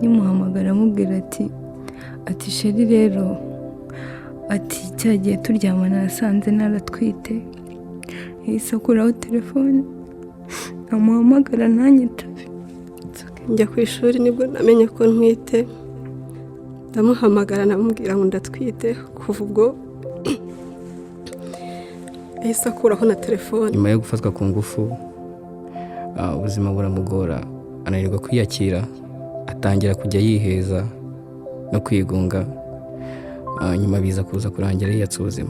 Nimuhamagara amubwira ati "Chéri rero," ati, "cyagiye turyamana nasanze naratwite." Yahise akuraho telefone, amuhamagara ntanyitabe. Njya ku ishuri nibwo namenye ko ntwite. Ndamuhamagara, namubwira ngo ndatwite. Kuva ubwo yahise akuraho na telefone. Nyuma yo gufatwa ku ngufu, ubuzima buramugora, ananirwa kwiyakira, atangira kujya yiheza no kwigunga. Nyuma biza kuza kurangira yiyatse ubuzima.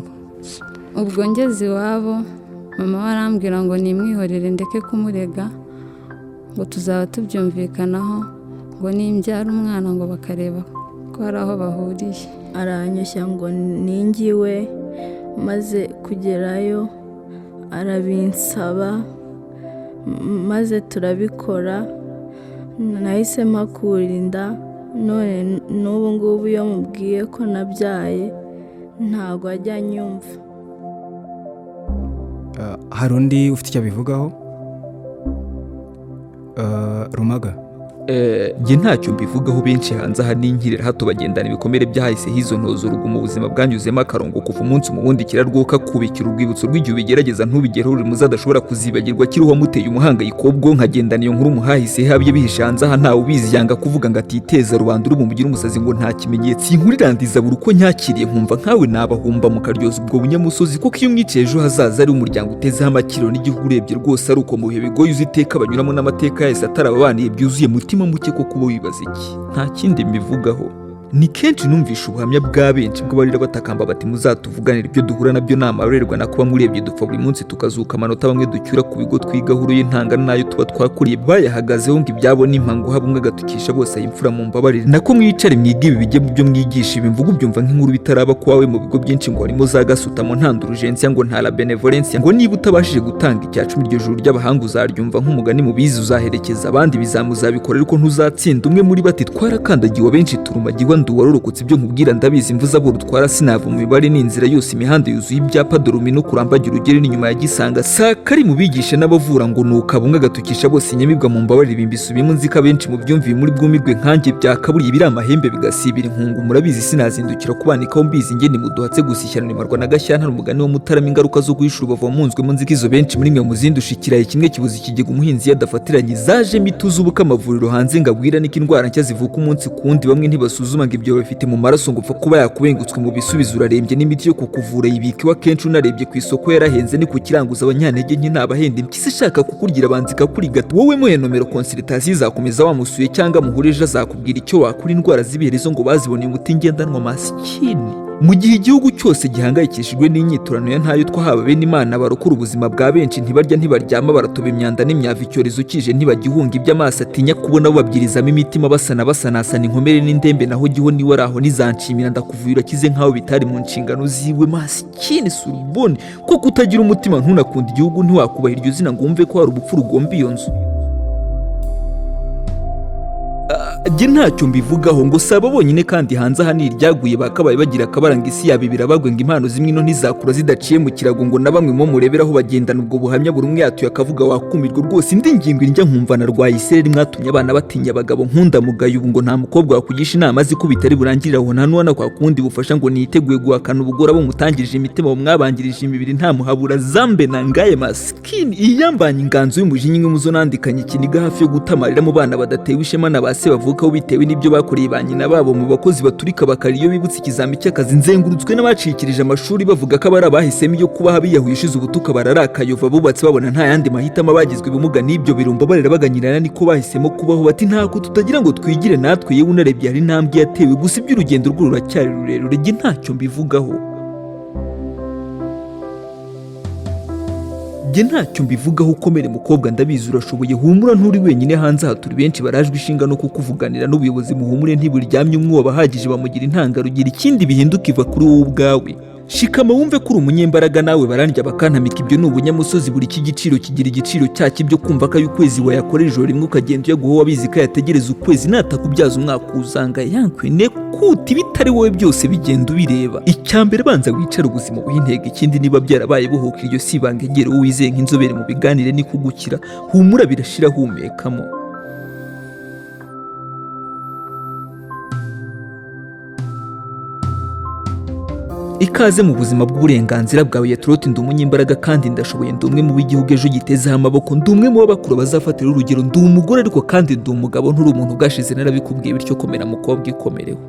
Ubwo ngeze iwabo, mama we arambwira ngo nimwihorere, ndeke kumurega, ngo tuzaba tubyumvikanaho, ngo nimbyara umwana ngo bakareba ko hari aho bahuriye. Aranyoshya ngo ningiwe, maze kugerayo arabinsaba, maze turabikora. Nahise mpakura inda. None n'ubu ngubu iyo mubwiye ko nabyaye ntabwo ajya anyumva. Hari undi ufite icyo abivugaho? Rumaga. Njye ntacyo mbivugaho. Benshi hanze aha n'inkirira hato bagendana ibikomere byahise hizo ntozo urugomo, ubuzima bwanyuzemo akarongo kuva umunsi mu wundi kirarwoka kubikira urwibutso rw'igihe ubigerageza ntubigereho, uri muzi adashobora kuzibagirwa kiriho wamuteye umuhangayiko w'ubwonko, agendana iyo nkuru muhahise habye bihishe hanze aha, ntawe ubizi, yanga kuvuga ngo atiteza rubanda uri bumugire umusazi ngo nta kimenyetso. Iyi nkuru irandiza buri uko nyakiriye, nkumva nkawe nabahumba mukaryoza ubwo bunyamusozi, kuko iyo umwiciye ejo hazaza ari umuryango utezeho amakiriro n'igihugu. Urebye rwose ari uko mu bihe bigoye uzi iteka banyuramo n'amateka yahise atarababaniye byuzuye mutima muke ko kuba wibaza iki. Nta kindi mbivugaho. Ni kenshi numvisha ubuhamya bwa benshi bw'abarira batakamba bati: "Muzatuvuganire, ibyo duhura nabyo ni amarorerwa." Na kuba murebye dupfa buri munsi tukazuka, amanota bamwe ducyura ku bigo twigaho uruye ntangana n'ayo tuba twakuriye bayahagazeho, ngo ibyabo ni impangu, haba umwe agatukisha bose. Ayimfura mu mbabarire, nako mwicare mwige ibi bijye mu byo mwigisha. Ibi mvuga ubyumva nk'inkuru bitaraba kwawe. Mu bigo byinshi ngo harimo za gasutamo, nta ndulgensiya, ngo nta la benevolencia, ngo niba utabashije gutanga icya cumi iryo joro ry'abahanga uzaryumva nk'umugani mubizi, uzaherekeza abandi bizamuzabikora ariko ntuzatsinda. Umwe muri bati: "Twarakandagiwe, abenshi turumagiwe, ndi uwarorokotse, ibyo nkubwira ndabizi, imvuza buri utwara sinava mu mibare ni inzira yose, imihanda yuzuye ibyapa, dore umino kurambagira ugere n'inyuma ya Gisanga sakari mu bigisha n'abavura." Ngo nuka bumwe agatukisha bose inyamibwa. Mu mbabarire bimbisubiyemo, nzi ko abenshi mu byumviye muri bwumirwe nkanjye. Byakaburiye ibiri amahembe bigasibira inkungu, murabizi sinazindukira kubanikaho mbizi ngeni muduhatse gusa. Ishyano rimarwa na Gashyantare, umugani wo Mutarama. Ingaruka zo guhisha urubavu munzwemo, nzi ko izo benshi muri mwe muzindusha. Ikirayi kimwe kibuza ikigega umuhinzi iyo adafatiranye. Zajemo ituze ubuko amavuriro hanze ngo abwira niko indwara nshya zivuka umunsi ku wundi. Bamwe ntibasuzuma ngo ibyo babifite mu maraso, ngo upfa kuba yakubengutswe mu bisubizo urarembye, n'imiti yo kukuvura yibika iwe. Akenshi unarebye ku isoko yarahenze, ni ku kiranguza abanyantege nke ntabahenda. Impyisi ishaka kukurgira abanza ikakurigata. Wowe muhe nomero, consultation izakomeza, wamusuye cyangwa muhure ejo azakubwira icyo wakora. Indwara z'ibiherezo ngo baziboneye umuti ngendanwa, masikini. Mu gihe igihugu cyose gihangayikishijwe n'inyiturano ya ntayo twahawe, bene Imana barokora ubuzima bwa benshi ntibarya, ntibaryama, baratoba imyanda n'imyavu. Icyorezo kije ntibagihunga ibyo amaso atinya kubona, bo babyirizamo imitima, basana basanasana inkomere n'indembe. Naho giho niwe ari aho ntizanshimira, ndakuvuye urakize nkaho bitari mu nshingano ziwe. Masikini surubone ko kutagira umutima, ntunakunde igihugu, ntiwakubaha iryo zina ngo wumve ko hari ubupfu rugomba iyo nzu. Njye ntacyo mbivugaho. Ngo si aba bonyine kandi hanze aha ni iryaguye, bakabaye bagira akabaranga isi yabo ibirabagwe, ngo impano zimwe ino ntizakura zidaciye mu kirago. Ngo na bamwe mu mureberaho bagendana ubwo buhamya, buri umwe yatuye akavuga, wakumirwa rwose. Indi ngingo indya nkumva narwaye isereri. Mwatumye abana batinya abagabo, nkunda mugayo. Ubu ngo nta mukobwa wakugisha inama azi ko bitari burangirire aho, nta n'uwana kwa kundi bufasha, ngo niteguye guhakana ubugora bumutangirije imitima, bumwabangirije imibiri, nta muhabura zambe na ngaye. Masikini iyambanye inganzo y'umujinya, imwe muzo nandikanye ikiniga hafi yo gutamarira mu bana badatewe ishema na ba se bavukaho bitewe n'ibyo bakoreye ba nyina babo, mu bakozi baturika bakari iyo bibutse ikizami cy'akazi. Nzengurutswe n'abacikirije amashuri bavuga ko abari abahisemo iyo kubaha biyahuye ishize ubutuka, bararakaye bubatse babona nta yandi mahitamo, abagizwe ibimuga n'ibyo birumbo barera baganyirana, niko bahisemo kubaho. Bati: "Ntako tutagira ngo twigire natwe." Yewe, unarebye hari intambwe yatewe, gusa iby'urugendo rwo ruracyari rurerure. Njye ntacyo mbivugaho. Njye ntacyo mbivugaho. Ukomere mukobwa, ndabizi urashoboye, humura nturi wenyine hanze aha, turi benshi barajwe ishinga no kukuvuganira. N'ubuyobozi muhumure ntiburyamye, umwe wabahagije bamugira intangarugero. Ikindi bihinduka iva kuri wowe ubwawe. Shikama wumve ko uri umunyembaraga. Nawe barandya bakantamika, ibyo ni ubunyamusozi. Buri cy'igiciro kigira igiciro cyacyo. Ibyo kumva ko ay'ukwezi wayakorera ijoro rimwe ukagenda uyaguha wabizi ko yategereza ukwezi, natakubyaza umwaka uzanga yankwene kuta. Ibitari wowe byose bigenda ubireba. Icya mbere banza wicare ubuzima buhe intego. Ikindi niba byarabaye buhuka, iryo si ibanga, egera uwo wizeye nk'inzobere mu biganire ni kugukira. Humura birashira, humekamo. Ikaze mu buzima bw'uburenganzira bwawe ya Trot. Ndi umunyimbaraga kandi ndashoboye, ndi umwe mu b'igihugu ejo gitezeho amaboko, ndi umwe mu b'abakuru bazafatira urugero. Ndi umugore ariko kandi ndi umugabo, nturi umuntu bwashize, narabikubwiye. Bityo komera mukobwa, ikomereho.